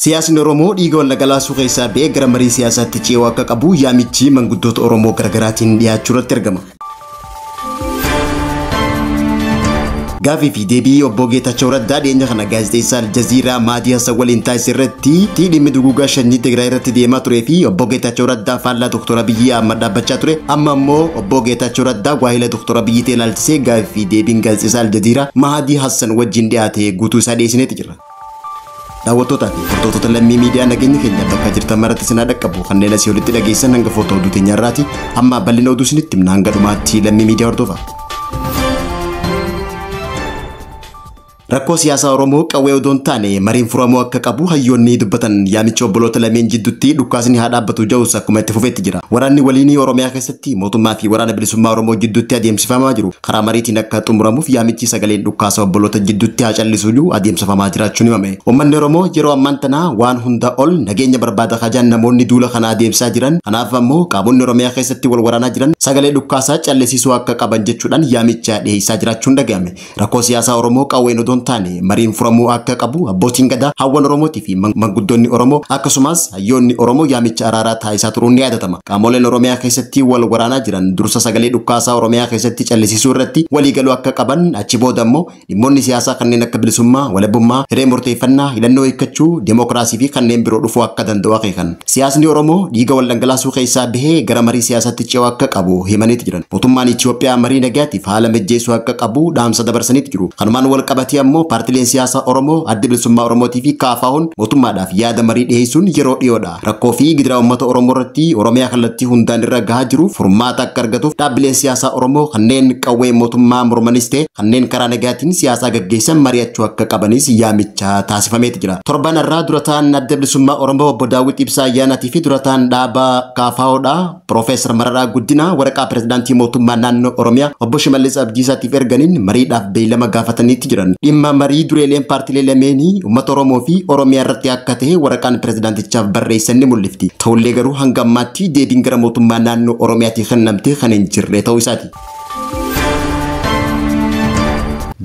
Siyaasni Oromoo dhiiga wal dhangalaasuu keessaa ba'ee gara marii siyaasaatti ce'uu akka qabu yaamichi manguddoota Oromoo garaagaraatiin dhiyaachuu irratti argama. Gaafii fi deebii obbo Geetaachoo Raddaa dhiyeenya kana gaazexeessaa Aljaziiraa Maadii Hassan waliin taasise irratti dhimmi duguugaa sanyii Tigraay irratti deemaa turee fi obbo Geetaachoo Raddaa faallaa Dr. Abiyyi Ahmad dhaabbachaa ture. Amma immoo obbo Geetaachoo Raddaa waahila Dr. Abiyyi ta'e ilaalchisee gaafii fi deebiin gaazexeessaa Aljaziiraa Maadii Hassan wajjin dhiyaate guutuu isaa dhiyeessineeti jira. Daawwattootaa fi hordoftoota lammii miidiyaa nageenya keenya bakka jirtan maratti isin dhaqqabu kanneen asii olitti dhageessan hangafoota oduu teenyarraati. Amma bal'ina oduu isinitti himna hanga dhumaatti lammii miidiyaa hordofaa. Rakkoo siyaasaa Oromoo qawwee odoo hin taane mariin furamuu akka qabu hayyoonni dubbatan yaamicha obboloota lameen jidduutti dhukkaasni haa dhaabbatu jedhus akkuma itti fufeetti jira. Waraanni waliinii Oromiyaa keessatti mootummaa fi waraana bilisummaa Oromoo jidduutti adeemsifamaa jiru. Karaa mariitiin akka xumuramuuf yaamichi sagaleen dhukkaasa obboloota jidduutti haa callisu iyyuu adeemsifamaa jiraachuun himame. Uummanni Oromoo yeroo ammaan tana waan hunda ol nageenya barbaada kajaan namoonni duula kana adeemsisaa jiran. Kanaaf ammoo qaamonni Oromiyaa keessatti wal waraanaa jiran sagalee dhukkaasaa callisiisuu akka qaban jechuudhaan yaamicha dhiyeessaa jiraachuun dhagahame. Rakkoo siyaasaa Oromoo qawween odoo hin taane mariin furamuu akka qabu abbootiin gadaa hawwan Oromootii fi manguddoonni Oromoo akkasumas hayyoonni Oromoo yaamicha araaraa taasisaa turuun ni yaadatama. Qaamoleen Oromiyaa keessatti wal waraanaa jiran dursa sagalee dhukkaasaa Oromiyaa keessatti callisiisuu irratti waliigaluu akka qaban achi booda immoo dhimmoonni siyaasaa kanneen akka bilisummaa, walabummaa, hiree murteeffannaa, hidhannoo hiikkachuu, deemokiraasii fi kanneen biroo dhufuu akka danda'u akeekan. Siyaasni Oromoo dhiiga wal dhangalaasuu keessaa bahee gara marii siyaasaatti ce'uu akka qabu himaniiti jiran. Mootummaan Itoophiyaa marii nagaatiif haala mijeessuu akka qabu dhaamsa dabarsaniiti jiru. Kanumaan wal qabatee ammoo paartileen siyaasaa Oromoo, Adda Bilisummaa Oromootii fi KFO'n mootummaadhaaf yaada marii dhiyeessuun yeroo dhiyoodha. Rakkoo fi gidiraa uummata Oromoo irratti Oromiyaa kallattii hundaan irra gahaa jiru furmaata akka argatuuf dhaabbileen siyaasaa Oromoo kanneen qawwee mootummaa mormanis ta'e kanneen karaa nagaatiin siyaasaa gaggeessan mari'achuu akka qabanis yaamicha taasifameeti jira. Torban irraa durataan Adda Bilisummaa Oromoo obbo Daawit Ibsaa Ayyaanaatii fi durataan dhaaba KFO'dha Piroofeesar Mararaa Guddinaa waraqaa pirezidaantii mootummaa naannoo Oromiyaa obbo Shimallis Abdiisaatiif erganiin mariidhaaf beeylama gaafataniitti jiran. Dhimma marii dureeleen paartilee lameenii uummata Oromoo fi Oromiyaa irratti akka ta'e waraqaan pirezidaantichaaf barreessan ni mul'ifti. Ta'ullee garuu hanga ammaatti deebiin gara mootummaa naannoo Oromiyaatii kennamte kan hin jirre ta'uu isaati.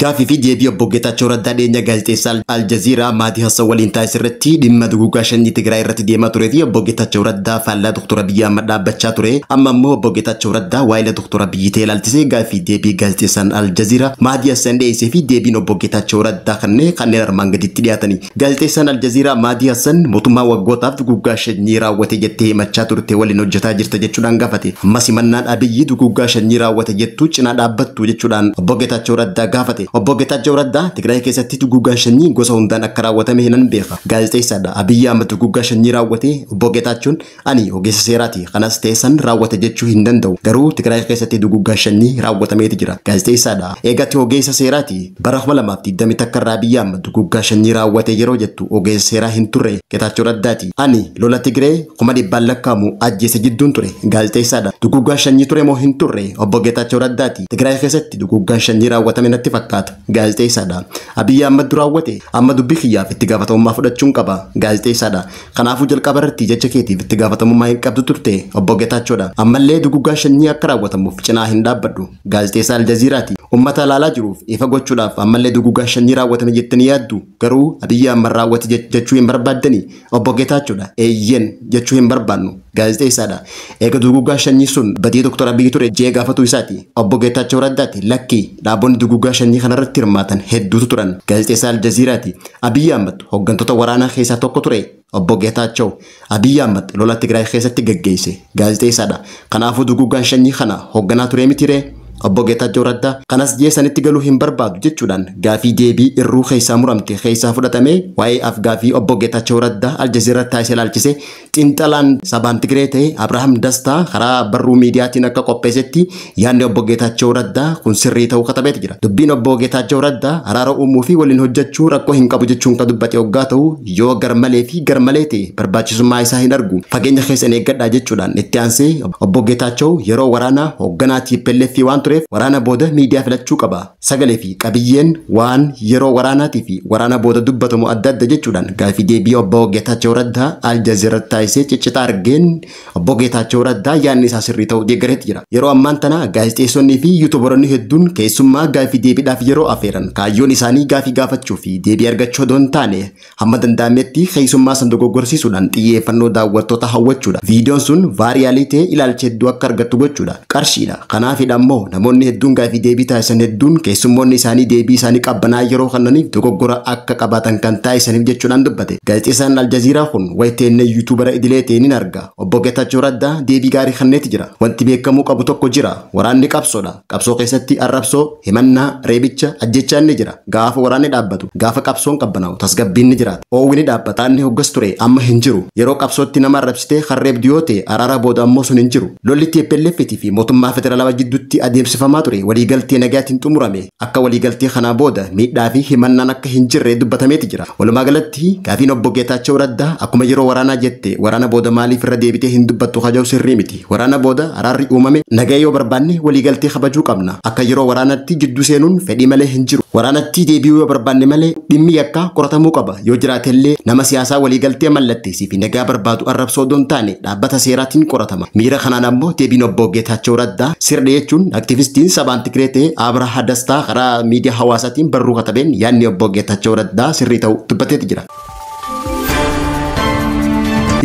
Gaafii fi deebii obbo Geetaachoo Raddaa dhiyeenya gaazexeessaa Aljaziiraa Maadii Hassan waliin taasise irratti dhimma duguugaa sanyii Tigraay irratti deemaa turee fi obbo Geetaachoo Raddaa faallaa Dr. Abiyyi Ahmad dhaabbachaa ture. Amma immoo obbo Geetaachoo Raddaa waa'ila Dr. Abiyyi ta'e ilaalchisee gaafii deebii gaazexeessaan Aljaziiraa Maadii Hassan dhiyeessee fi deebiin obbo Geetaachoo Raddaa kanneen armaan gaditti dhiyaatani. Gaazexeessaan Aljaziiraa Maadii Hassan mootummaa waggootaaf duguugaa sanyii raawwate jettee himachaa turte waliin hojjetaa jirta jechuudhaan gaafate. Ammas himannaan Abiyyi duguugaa sanyii raawwate jettu cinaa dhaabbattu jechuudhaan obbo Geetaachoo Raddaa gaafate. Obbo Geetaachoo Raddaa Tigraay keessatti duguugaa sanyii gosa hundaan akka raawwatame hinan beeka. Gaazexeessaadha. Abiyyi Ahmad duguugaa sanyii raawwate obbo Geetaachoon ani ogeessa seeraati. Kanas ta'e raawwate jechuu hin danda'u. Garuu Tigraay keessatti duguugaa sanyii raawwatameeti jira. Gaazexeessaadha. Eegatti ogeessa seeraati. Bara 2021 irraa Abiyyi Ahmad duguugaa sanyii raawwate yeroo jettu ogeessa seeraa hin turre Geetaachoo Raddaati. Ani lola Tigree 100,000 lakkaa'amu ajjeese jidduun ture. Gaazexeessaadha. Duguugaa sanyii ture moo hin turre obbo Geetaachoo Raddaati. Tigraay keessatti duguugaan sanyii raawwatame natti fakkaata. Gaazexeessaadha. Abiyyi Ahmad raawwate amma dubbii kiyyaaf itti gaafatamummaa fudhachuun qaba. Gaazexeessaadha. Kanaafuu jalqaba irratti jecha keetiif itti gaafatamummaa hin qabdu turte obbo Geetaachoodha. Ammallee duguugaa sanyii akka raawwatamuuf cinaa hin dhaabbadhu. Gaazexeessaa Aljaziiraati. Uummata ilaalaa jiruuf ifa gochuudhaaf ammallee duguugaa sanyii raawwatame jettanii yaaddu garuu Abiyyi Ahmad raawwate jechuu hin barbaaddani obbo Geetaachoodha. Eeyyeen jechuu hin barbaannu. Gaazexeessaadha. Eega duguugaa sanyii sun badii Dr. Abiyyi ture jee gaafatu isaati. Obbo Geetaachoo Raddaati lakkii dhaabonni duguugaa sanyii kanarratti hirmaatan hedduutu turan. Gaazexeessaa Aljaziiraati. Abiyyi Ahmad hooggantoota waraanaa keessaa tokko ture. Obbo Geetaachoo Abiyyi Ahmad lola Tigraay keessatti gaggeesse. Gaazexeessaadha. Kanaafuu duguugaan sanyii kana hoogganaa ture miti ree? Obbo Geetaachoo Raddaa kanas jeesanitti galuu hin barbaadu jechuudhaan gaafii deebii irruu keessaa muramte keessaa fudhatame waa'ee afgaafii obbo Geetaachoo Raddaa Aljaziiraa taasise ilaalchise xiinxalaan sabaan Tigree ta'e Abrahaam Dastaa karaa barruu miidiyaatiin akka qopheessetti yaadni obbo Geetaachoo Raddaa kun sirrii ta'uu katabeeti jira. Dubbiin obbo Geetaachoo Raddaa araara uumuu fi waliin hojjechuu rakkoo hin qabu jechuun kan dubbate hoggaa ta'u yoo garmalee fi garmalee ta'e barbaachisummaa isaa hin argu fageenya keessan eeggadhaa jechuudhaan itti aansee obbo Geetaachoo yeroo waraanaa hoogganaa TPLF waan ture tureef waraana booda miidiyaa filachuu qaba. Sagalee fi qabiyyeen waan yeroo waraanaatii fi waraana booda dubbatamu adda adda jechuudhaan gaafii deebii obbo Geetaachoo Raddaa Aljazeeraa taasisee ciccitaa argeen obbo Geetaachoo Raddaa yaadni isaa sirrii ta'uu deeggareetti jira. Yeroo ammaan tana gaazexeessonnii fi yuutuubaroonni hedduun keessummaa gaafii deebiidhaaf yeroo afeeran kaayyoon isaanii gaafii gaafachuu fi deebii argachuu odoo hin taane hamma danda'ametti keessummaa san dogoggorsiisuudhaan xiyyeeffannoo daawwattoota hawwachuudha. Viidiyoon sun vaariyaalii ta'ee ilaalcha hedduu akka argattu gochuudha. Qarshiidha. Kanaafidha ammoo namoonni hedduun gaafii deebii taasisan hedduun keessummoonni isaanii deebii isaanii qabbanaa yeroo kennaniif dogoggora akka qabaatan kan taasisaniif jechuudhaan dubbate. Gaazexeessaan Aljazeeraa kun wayiteenne yuutuubara idilee ta'e ni arga. Obbo Geetaachoo Raddaa deebii gaarii kenneeti jira. Wanti beekamuu qabu tokko jira. Waraanni qabsoodha. Qabsoo keessatti arrabsoo, himannaa, reebicha, ajjechaan ni jira. Gaafa waraanni dhaabbatu, gaafa qabsoon qabbanaa'u tasgabbiin ni jiraata. Oowwi ni dhaabbata. Inni hoggas ture amma hin jiru. Yeroo qabsootti nama arrabsitee harreebdu yoo ta'e araara booda ammoo sun hin jiru. Lolli TPLF fi mootummaa federaalawaa jidduutti adeemsifamaa ture waliigaltee nagaatiin xumurame. Akka waliigaltee kanaa booda miidhaa fi himannaan akka hin jirre dubbatameeti jira. Walumaa galatti gaafiin obbo Geetaachoo Raddaa akkuma yeroo waraanaa jette waraana booda maaliif irra deebitee hin dubbattu haja'u sirrii miti. Waraana booda araarri uumame nagaa yoo barbaanne waliigaltee kabajuu qabna. Akka yeroo waraanatti jidduu seenuun fedhii malee hin jiru. Waraanatti deebi'uu yoo barbaanne malee dhimmi yakkaa qoratamuu qaba. Yoo jiraatellee nama siyaasaa waliigaltee mallatteessii fi nagaa barbaadu arrabsoo odoo hin taane dhaabbata seeraatiin qoratama. Miira kanaan ammoo deebiin obbo Geetaachoo Raddaa sirrii jechuun aktivistiin sabaan Tigree ta'e Abrahaa Dastaa karaa miidiyaa hawaasaatiin barruu katabeen yaadni obbo Geetaachoo Raddaa sirrii ta'uu dubbateeti jira.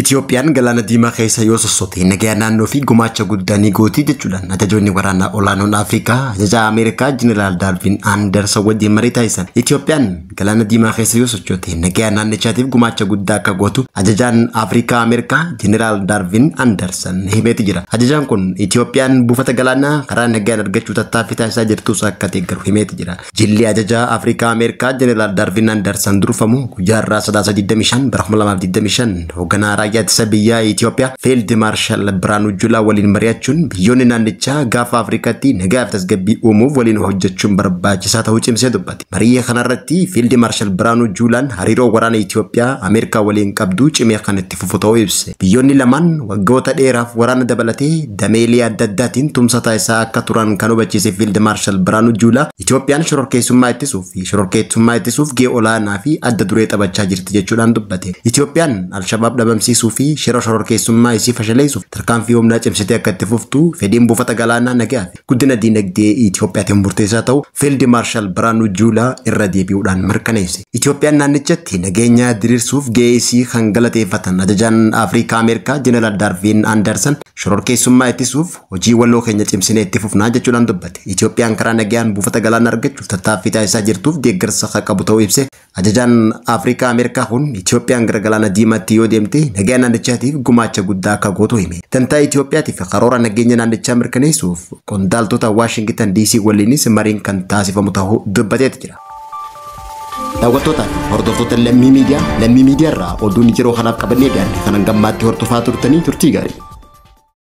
Itiyoophiyaan galaana diimaa keessa yoo sossote nagaa naannoo fi gumaacha guddaa ni gooti jechuudhaan ajajoonni waraanaa olaanoon Afrikaa ajajaa Ameerikaa Jeneraal Daarvin Anderson wajjin marii taasisan. Itiyoophiyaan galaana diimaa keessa yoo sochoote nagaa naannichaatiif gumaacha guddaa akka gootu ajajaan Afrikaa Ameerikaa Jeneraal Daarvin Anderson himeeti jira. Ajajaan kun Itiyoophiyaan buufata galaanaa karaa nagaan argachuu tattaaffii taasisaa jirtus akka deeggaru himeeti jira. Jilli ajajaa Afrikaa Ameerikaa Jeneraal Daarvin Anderson durfamu guyyaa har'aa Sadaasa 25 bara 2025 hoogganaa raayyaa ittisa biyyaa Itiyoophiyaa Fiild Maarshaal Biraanuu Juulaa waliin mari'achuun biyyoonni naannichaa gaafa Afrikaatti nagaa fi tasgabbii uumuuf waliin hojjechuun barbaachisaa ta'uu cimsee dubbate. Marii kanarratti Fiild Maarshaal Biraanuu Juulaan hariiroo waraana Itiyoophiyaa Ameerikaa waliin qabdu cimee kan itti fufu ta'uu ibse. Biyyoonni lamaan waggoota dheeraaf waraana dabalatee dameelee adda addaatiin tumsa taasisaa akka turan kan hubachiise Fiild Maarshaal Biraanuu Juulaa Itiyoophiyaan shororkeessummaa ittisuu fi shororkeessummaa ittisuuf gahee olaanaa fi adda duree taphachaa jirti jechuudhaan dubbate. Itiyoophiyaan Alshabaab dhabamsiisuu fi shira shororkeessummaa isii fashaleessuuf tarkaanfii humnaa cimsitee akka itti fuftu fedhiin buufata galaanaa nagaa fi guddina diinagdee Itiyoophiyaatiin murteessaa ta'u Fiild Maarshaal Biraanuu Juulaa irra deebi'uudhaan mirkaneesse. Itiyoophiyaan naannichatti nageenya diriirsuuf gahee isii kan galateeffatan ajajaan Afrikaa Ameerikaa Jeneraal Daarvin Anderson shororkeessummaa ittisuuf hojii waloo keenya cimsinee itti fufnaa jechuudhaan dubbate. Itiyoophiyaan karaa nagaan buufata galaanaa argachuuf tattaaffii taasisaa jirtuuf deeggarsa akka qabu ta'uu ibse. Ajajaan Afrikaa Ameerikaa kun Itiyoophiyaan gara galaana diimaatti yoo deemte nagaa naannichaatiif gumaacha guddaa akka gootu hime. Dantaa Itiyoophiyaatiif karoora nageenya naannichaa mirkaneessuuf qondaaltota Waashingitan DC waliinis mariin kan taasifamu ta'uu dubbateeti jira. Daawwattootaa fi hordoftoota Lammii Miidiyaa, Lammii Miidiyaa irraa oduun yeroo kanaaf qabannee dhiyaanne kanan gammaatti hordofaa turtanii turtii gaarii.